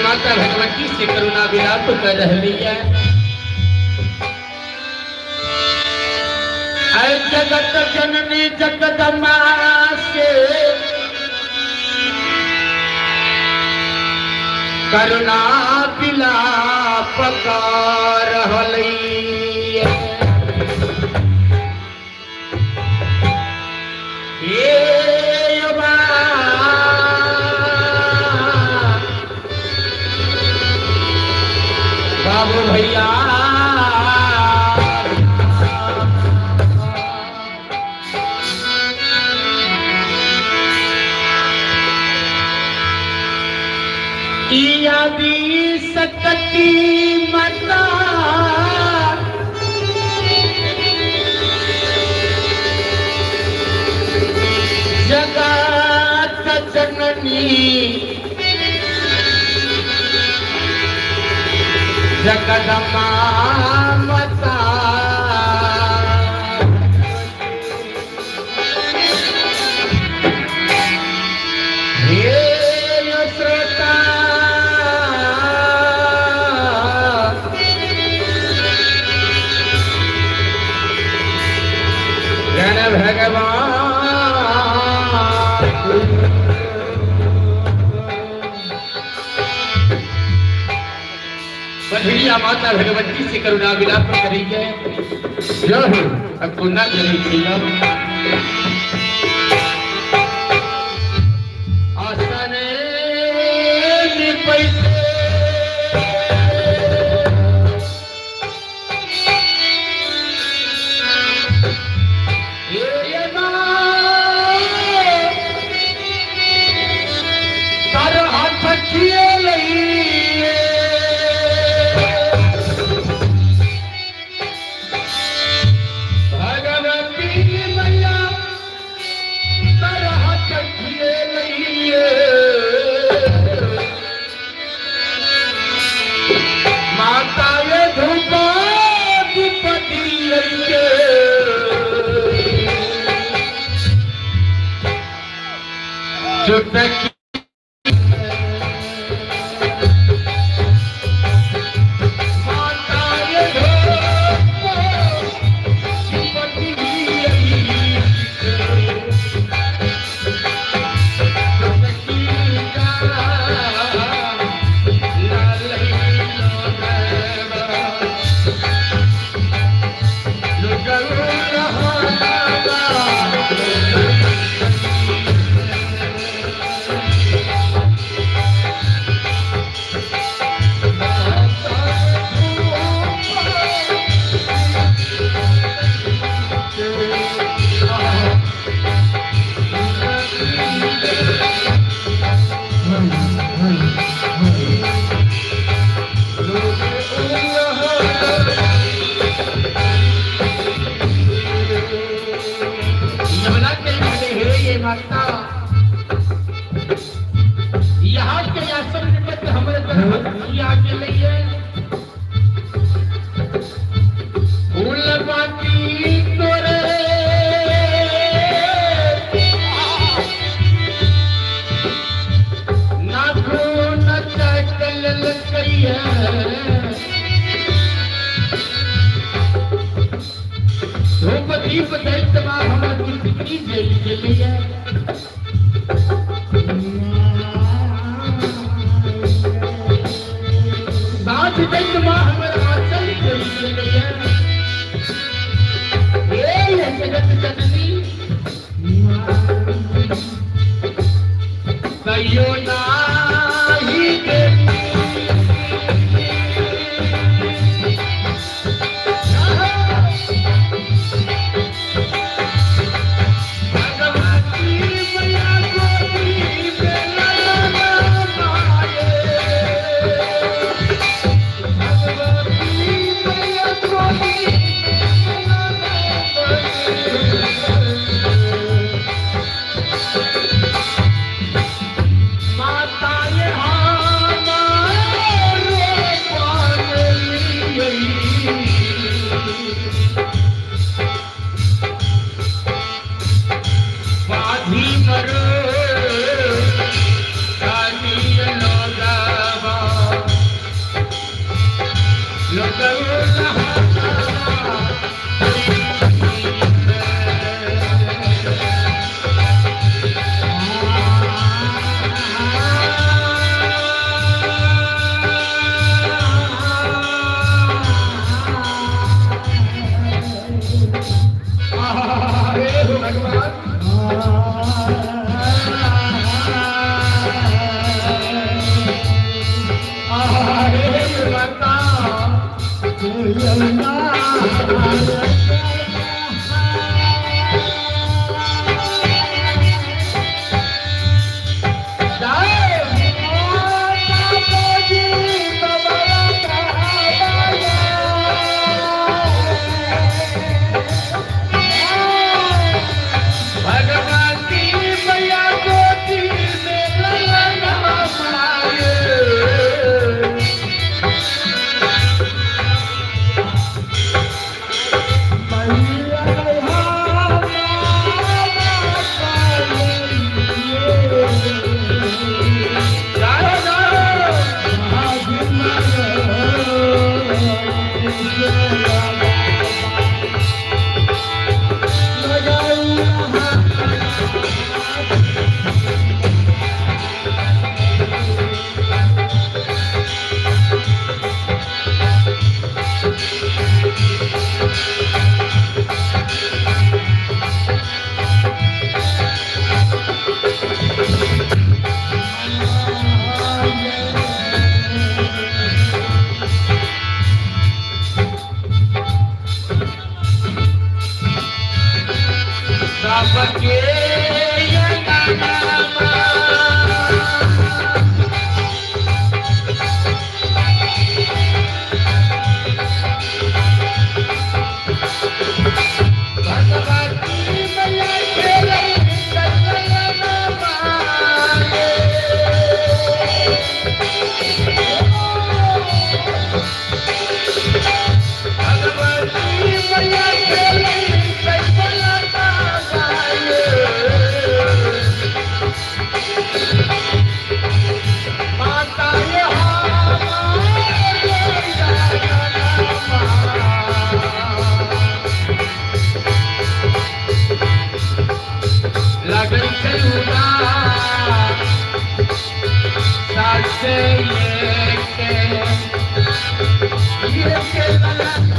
माता भगवती से करुणा विलाप कर रही है। जगत जननी जगदम्बा से करुणा विलाप कर रहली। बाबू भैया सकती मता जगत जननी जगदम्बा माता। हे श्रोता गण भगवान बधड़िया माता भगवती से करुणा विलाप करी है। जो अब कोना करी थी आसन पैसे माता ये धूप चुटकी माता ये धूप माता यहाँ के आसन निपट हमरे तरफ के लिए फूल बाती तोरे नाखून चकल लकई है। धूप दीप दैत मां हमर चुटकी जेल के लिए साथ दैत मां हमर आंचल जेल के लिए। हे जगत जननी कहियो नाही देवी। भगवती मैया गोदी में ललना माये। भगवती मैया गोदी में ललना माये। माता बाबा के अंगनामा। भगवती मैया खेलै कंगनमा भगवती मैया खेलै कंगनमा माता ये लगन चलूना सासे ये के ये के माता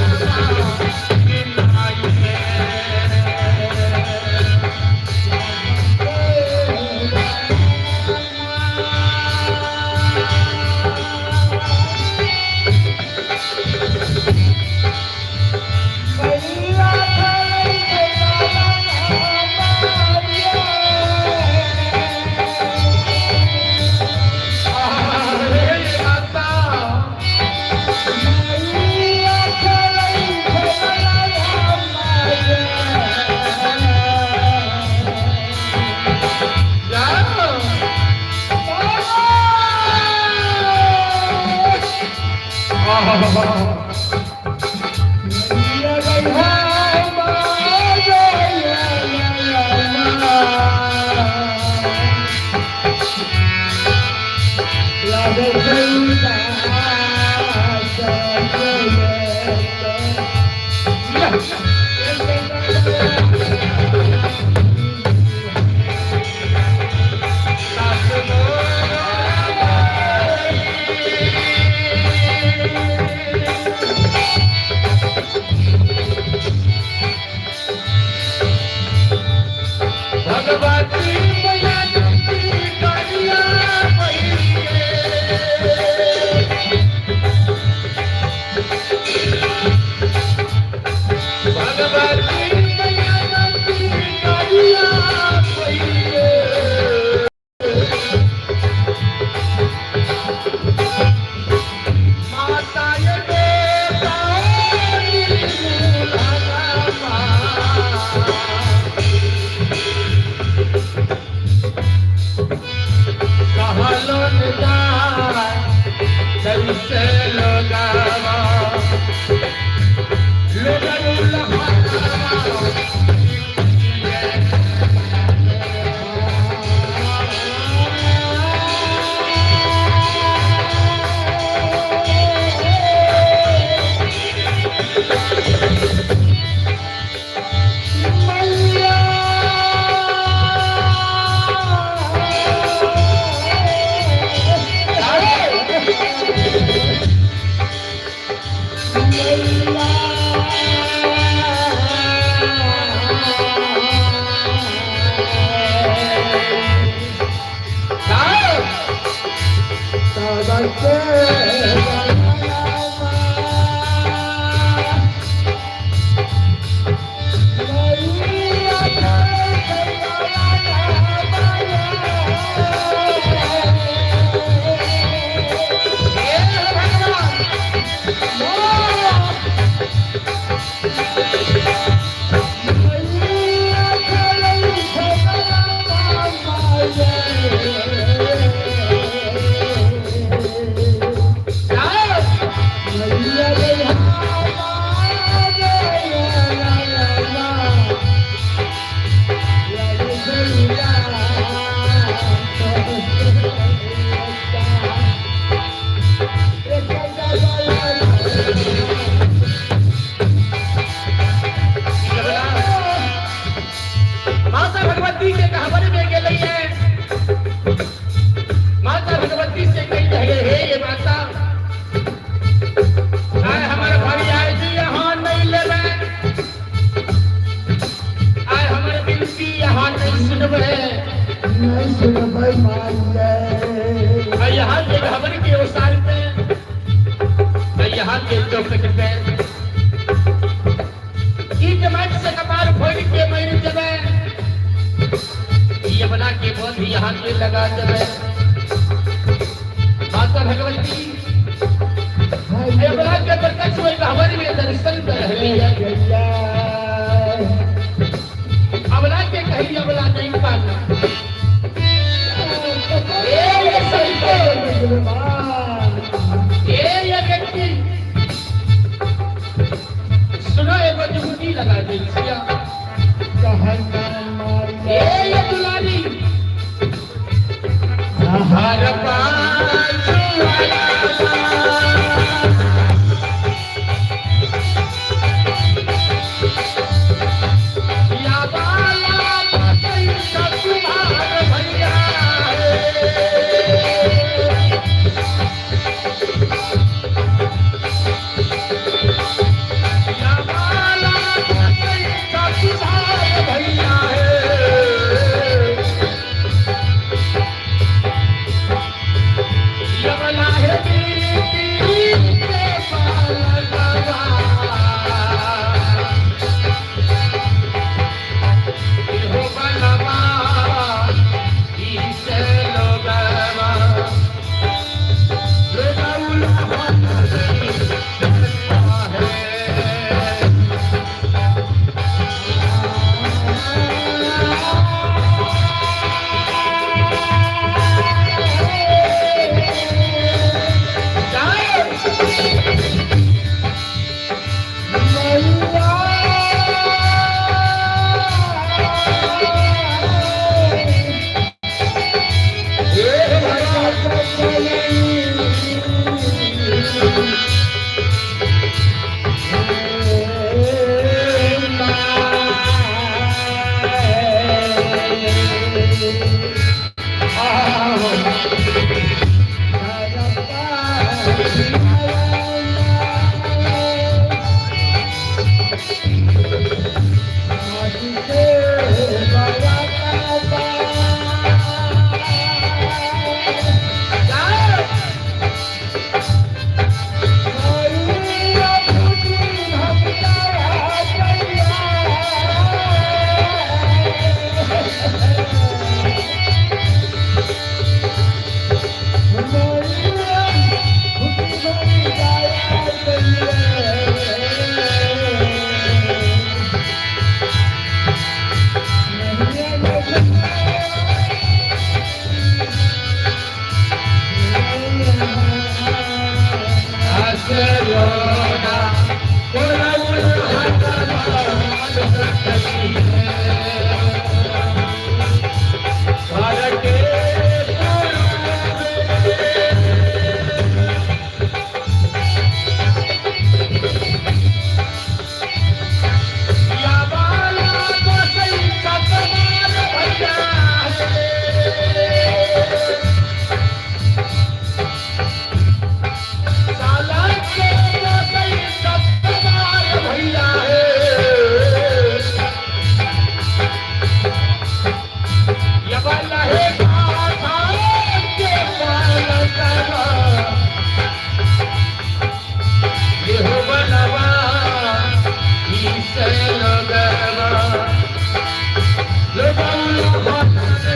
भगवती मैया करिया भगवती मैया करिया माता ये बेटा कहलो न जाए कैसे लगावा लोगन माता भगवती के कहवर में गेलै है। माता भगवती से कही रहे हे ये माता, आय हमर भरियाई जी यहाँ नहीं लेबै, आय हमर विनती यहाँ नहीं सुनबै, नहीं सुनबै माइये। आय यहाँ के गहबर के ओसार पे, आय यहाँ के चौखट पे ईट माटि से कपार फोड़ि के मरि जेबै। के बंध यहाँ के लगा देवे। माता भगवती अबला के प्रत्यक्ष होई हमारी में दर्शन कर रहली है। अबला के कही अबला नहीं पाना। ए ये संतोष, ए ये व्यक्ति सुनो, एगो जुगती लगा दे छिया। ए ये दुलारी हर पाँच आया। या बाला पैसा कुमार भैया या बाला पैसा कुमार भैया है। यमला है बीती के पालकवा। हो बनवा इसे लोगवा लगाउल है। जाए। ए भगवान। जाए। आसरोना कोलाउल हर के। या बाला गोसई सतमार भैया साला के गोसई सतमार भैया है। या बाला है गाथा के पालकवा। ये हो बनवा इसे लोगवा लगाउल भैया।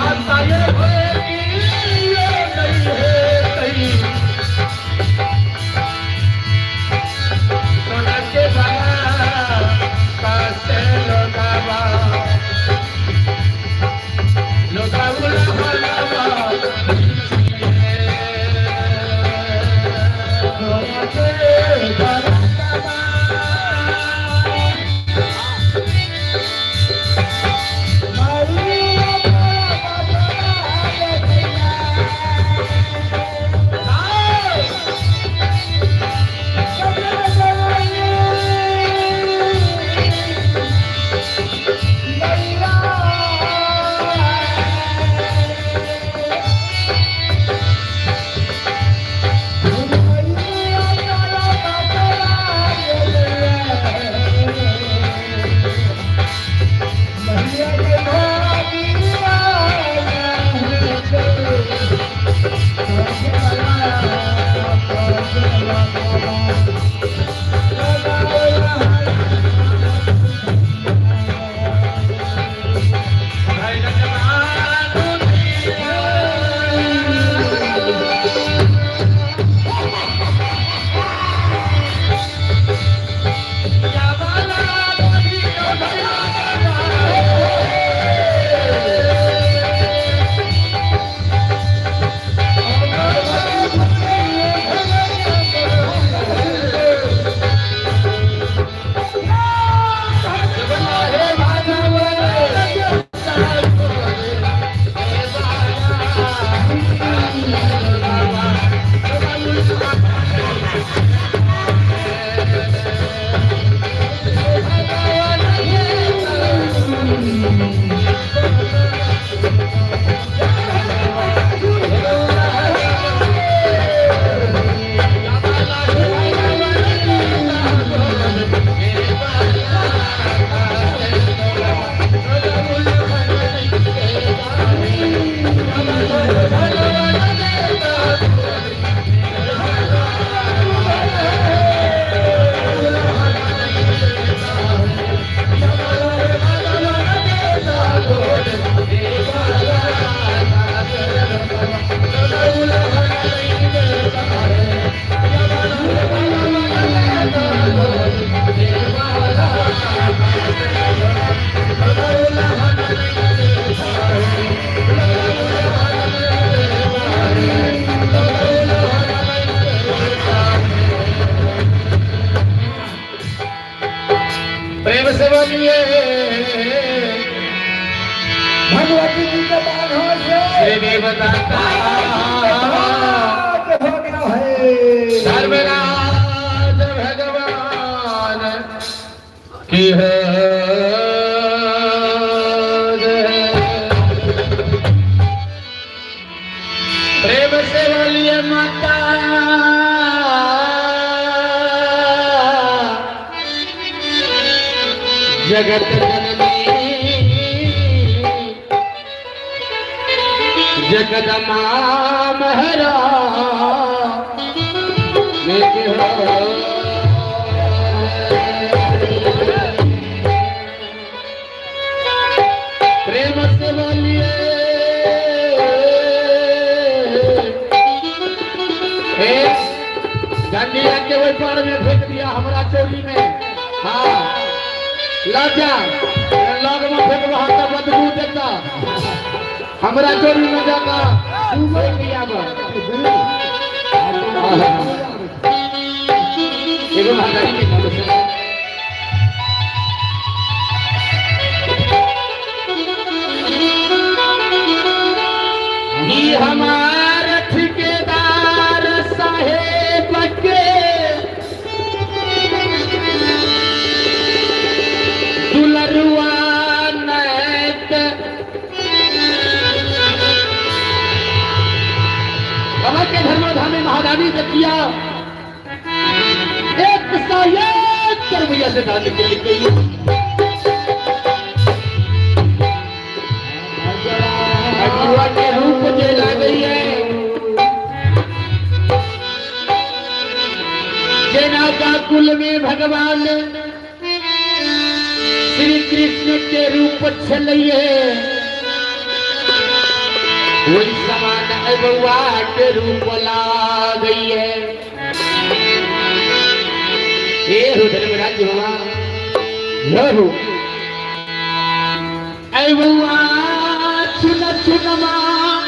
आशा ये कि ये नहीं है सोना के बाबा पासे लोगावा लोगाउला हलावा। सोना के बरतवा मारी प्रेम से बोलिए भगवती जी के बाघों से श्री देवता हो गया है। धर्मराज भगवान की है जय। प्रेम से बोलिए माता जगत जननी जगदमा महरा प्रेम से बोलिए हे डंडिया के ओहि पार में फेंक दिया हमरा चोली में। हाँ लग जा, लग में फेंकबा तऽ बदबू देता, हमरा चोरी में जाता फेंक दिया बा। एगो महादारी के नाम से ई हमार ठेकेदार साहेब के दुलरुआ नैत बाबा के धर्मधामे महादानी से किया 101 रुपया से दान के लिए अगुआ के रूप जे लागई है जेना का कुल में भगवान श्री कृष्ण के रूप छलैये। ओहि समान एहि बौआ के रूप लागैए। हे हो धर्मराज बाबा, हे हो ऐ बौआ, चुन चुन माँ।